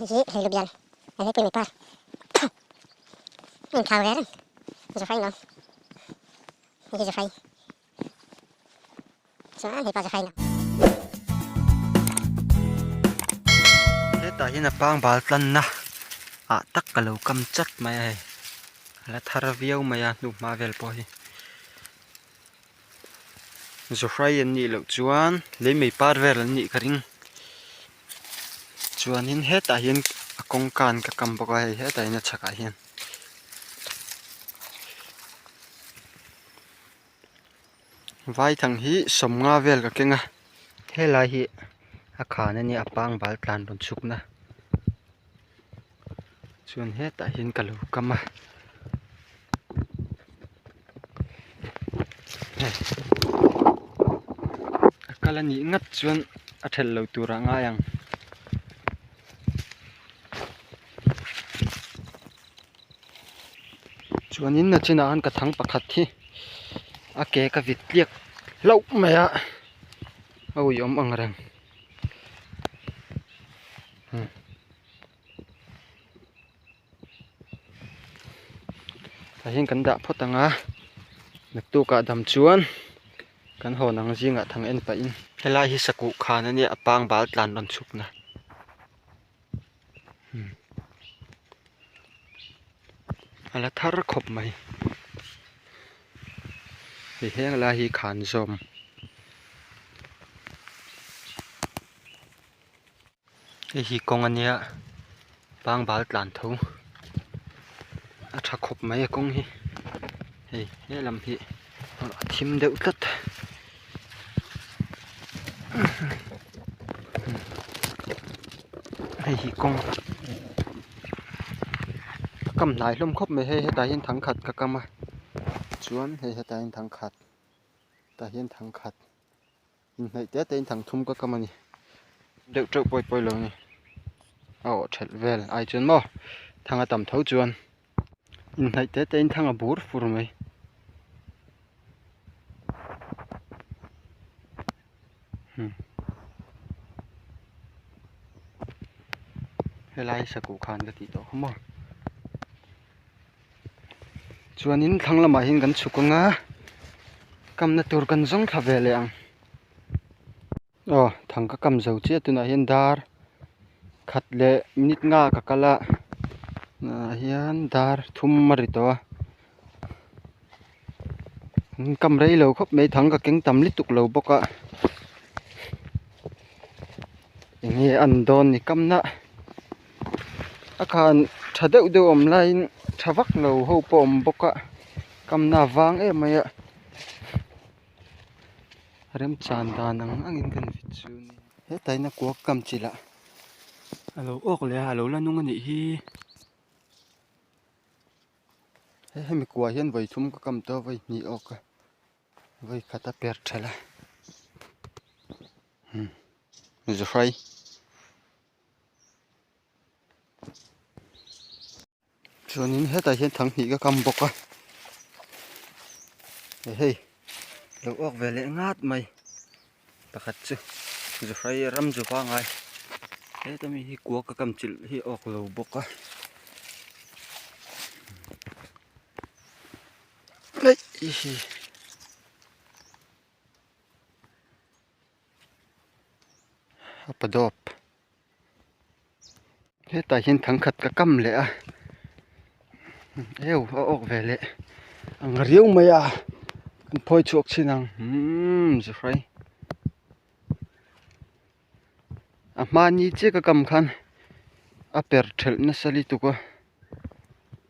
Hei hi hei lubial a hei pui par a inthlau ve reng zuhrai nuam hei hi zuhrai chuan hei pawh zuhrai nuam. Hetah hian a pangbal tlanna ah tak ka lo kam chat mai a hei a la thar viau mai a hnuhma vel pawh hi. Zuhrai an nih loh chuan lei mei par vel an nih ka ring chuanin hetah hian a kawngka an ka kam bawk a hei hetah hian a chhakah hian vaithang hi sawmnga vel ka keng a helai hi a khan a nia a pangbal tlan rawn chhukna chuan hetah hian ka lo kam a. A kal a nih ngat chuan a thelh lo tur ah ngai ang. Chuanin a chinah khan ka thang pakhat hi a ke ka vit tliak hlauh mai a a uiawm ang reng. Tah hian kan dah phawt ang a naktukah dam chuan kan hawn ang zingah thang en pahin helai hi sakuh khan ania a pangbal tlan rawn chhukna a la thar khawp mai hei heng lai hi khan zawm. Hei hi kawng a nia pangbal tlan tho a tha khawp mai a kawng hi hei helam hi a thim deuh tlat hei hi kawng a kam hnai hlawm khawp mai hei hetah hian thangkhat ka kam a chuan hei hetah hian thangkhat tah hian thangkhat. Inhnaih te te in thang thum ka kam a ni deuh teuh pawi pawi lo a ni a awh thelh vel ai chuan maw thang a tam tho chuan inhnaih te te in thang a bur fur mai. Helai sakuh khan ka tih tawh kha maw chuanin thlang lamah hian kan chhuk ang a kamna tur kan zawng thla ve leh ang aw thang ka kam zo chiah tunah hian dar khat leh minute nga ka kal a ah hian dar thum a ri tawh a kam rei lo khawp mai thang ka keng tam lutuk lo bawk a eng nge a an dawn ni kamna. A khan tha deuh deuh awm laiin tha vak lo ho pawh a awm bawk a kamna a vang em mai a remchan dan ang angin kan vit chu a ni hetah hian a kuak kam chilh ah a lo awk leh a a lo la nung a nih hi hemi kuah hian vawi thum ka kam tawh a vawi hnih awk a vawi khat a per thelh a zuhrai. Chuanin hetah hian thang hnih ka kam bawk a hei lo awk ve leh ngat mai pakhat chu zuhrai ram zu pangai heta mi hi kua ka kam chilh hi a awk lo bawk a hei. A pa dawp hetah hian thangkhat ka kam leh a eu a awk ve leh ang riau mai a kan phawi chhuak chin ang umm zuhrai a hmani chiah ka kam khan a per thelh nasa lutuk a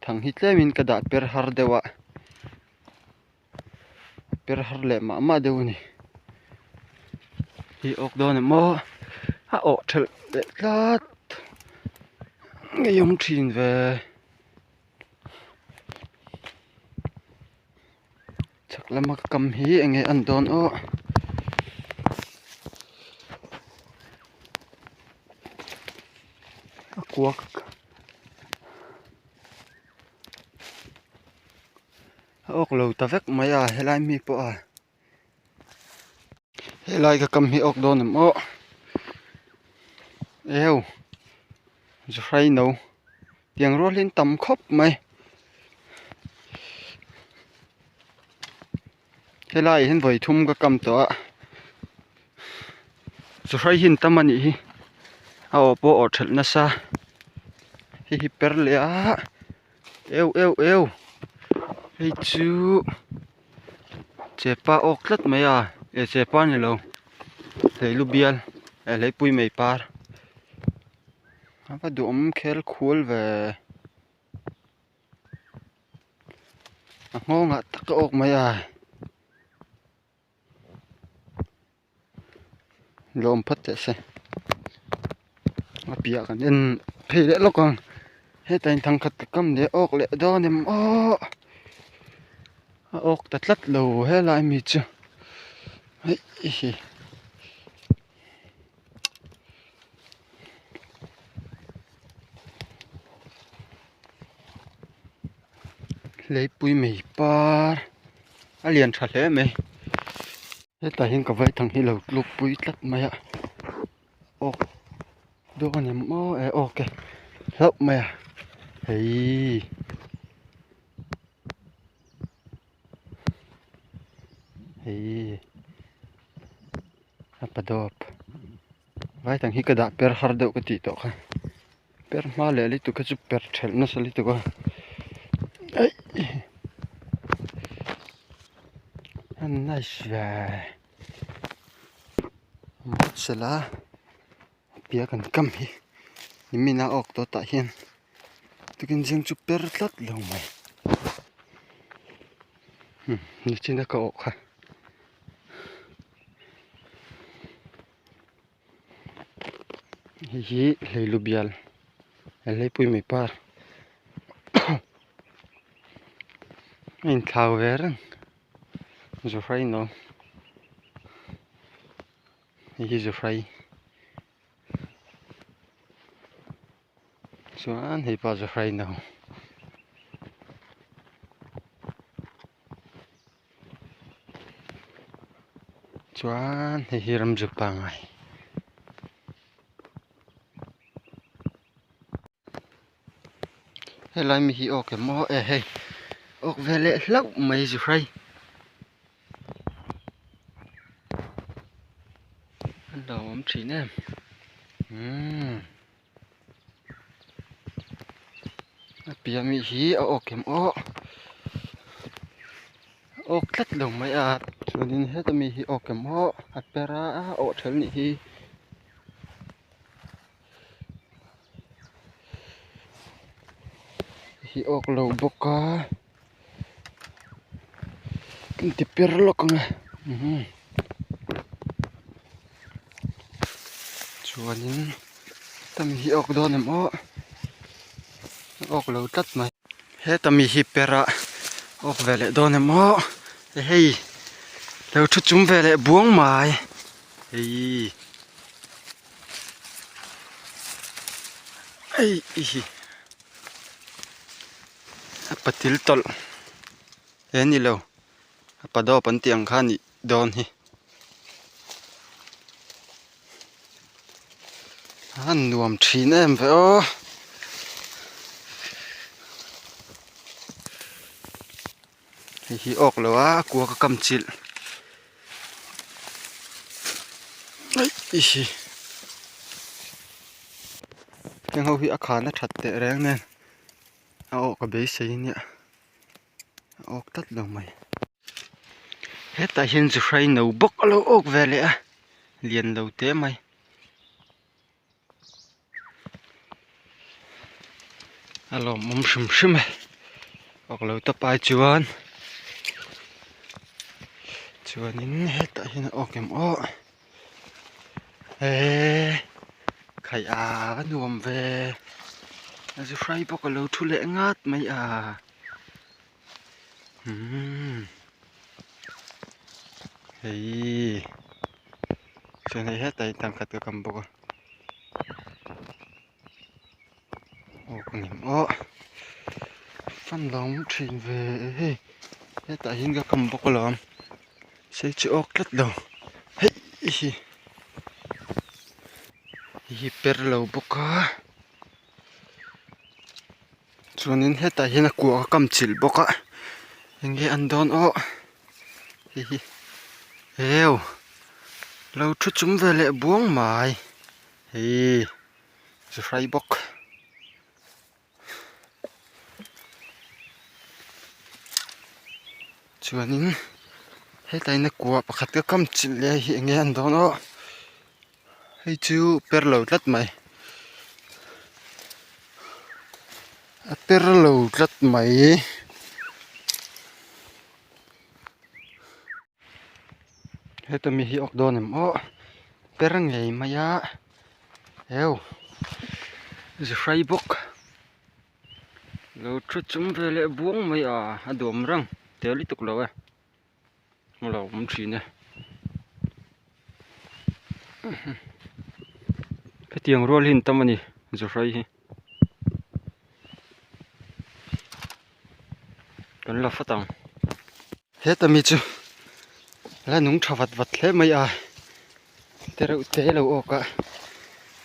thang hi tlemin ka dah per har deuh a. Per har leh mah mah deuh a ni hi awk dawn em aw a awh thelh leh tlat ngeiawm thin ve chhak lama ka kam hi eng nge an dawn aw a kuak. A awk lo ta vek mai a helai mi pawh a helai ka kam hi a awk dawn em aw eu Zuhrai no tiang rual hi an tam khawp mai. Helaiah hian vawi thum ka kam tawh a zuhrai hi an tam a nih hi a awh pawh a awh thelh nasa hei hi per leh a eu eu eu hei chu chepa awk tlat mai a eh chepa ni lo hleilu bial eh hleipui mai par a va duhawm khel khual ve. A nghawngah tak a awk mai a lawm phawt teh se a piah kan en phei leh lawk ang hetah in thangkhat ka kam leh awk leh dawn em aw a awk ta tlat lo helai mi chu hei. Leipui mai par a lian tha hle mai hetah hian ka vaithang hi lo tluk pui tlat mai a awk dawn a ni maw e awk e hlauh mai a hei. Hei a padawp vaithang hi ka dah per har deuh ka tih tawh kha per hma leh lutuk kha chu per thelh nasa lutuk a aih a nice ve sela piah kan kam hi nimin a awk tawh tah hian tukin zing chu per tlat lo mai nichina ka awh kha. Hei hi hleilu bial hleipui mai par a inthlau ve reng zuhrai no hei hi zuhrai chuan hei pawh zuhrai no. Chuan hei hi ramzuk pangngai helai mi hi awk em aw e hei awk ve leh hlauh mai zuhrai an lo awm thin em umm a piah mi hi a awk em aw a awk tlat lo mai a chuanin heta mi hi awk em aw a per a a awh ṭhel nih hi hi awk lo bawk a kan ti per lawk ang e chuanin heta mi hi awk dawn em aw a awk lo tlat mai heta mi hi per a awk ve leh dawn em aw hei lo thu chung ve leh buang mai hei hei hi a patil tawlh he ni lo a padawp an tih ang kha a nih dawn hi a nuam thin em ve aw hei hi awk lo a a kua ka kam chilh aih hi heng ho hi a khan a that teh reng nen a awh ka beisei ania a awk tlat lo mai hetah hian zuhrai no bawk a lo awk ve leh a lian lo teh mai. A lawmawm hrim hrim e awk lo tawp ai chuan chuanin hetah hian a awk em aw eee khaih a va nuam ve a zu hrai bawk a lo thu leh ngat mai a umm hei chuan hei hetah hian thangkhat ka kam bawk a aw ka ngem aw fan lo awm thin ve hei hetah hian ka kam bawk alawm sei chi awk tlat lo hei hi hi per lo bawk a. Chuanin hetah hian a kua a kam chilh bawk a eng nge an dawn aw hei hi heu lo thu chung ve leh buang mai hei zu hrai bawk. Chuanin hetah hian a kua pakhat ka kam chilh leh hi eng nge an dawn aw hei chu per lo tlat mai a per lo tlat mai. Heta mi hi awk dawn em aw per ngei mai a heu zu hrai bawk lo thu chung ve leh buang mai a a duam reng tel lutuk lo e a lo awm thin e hetiang rual hi an tam a ni zu hrai hi kan la fat ang. Heta mi chu la nung tha vat vat hle mai a te reuh te lo awk a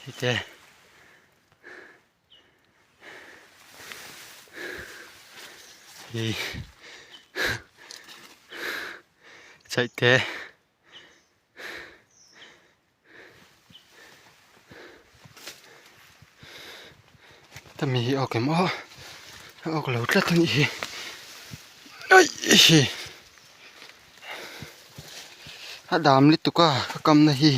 hei te hei chaih te. Ta mi hi awk em aw a awk lo tlat a nih hi aih hi a dam lutuk a ka kamna hi.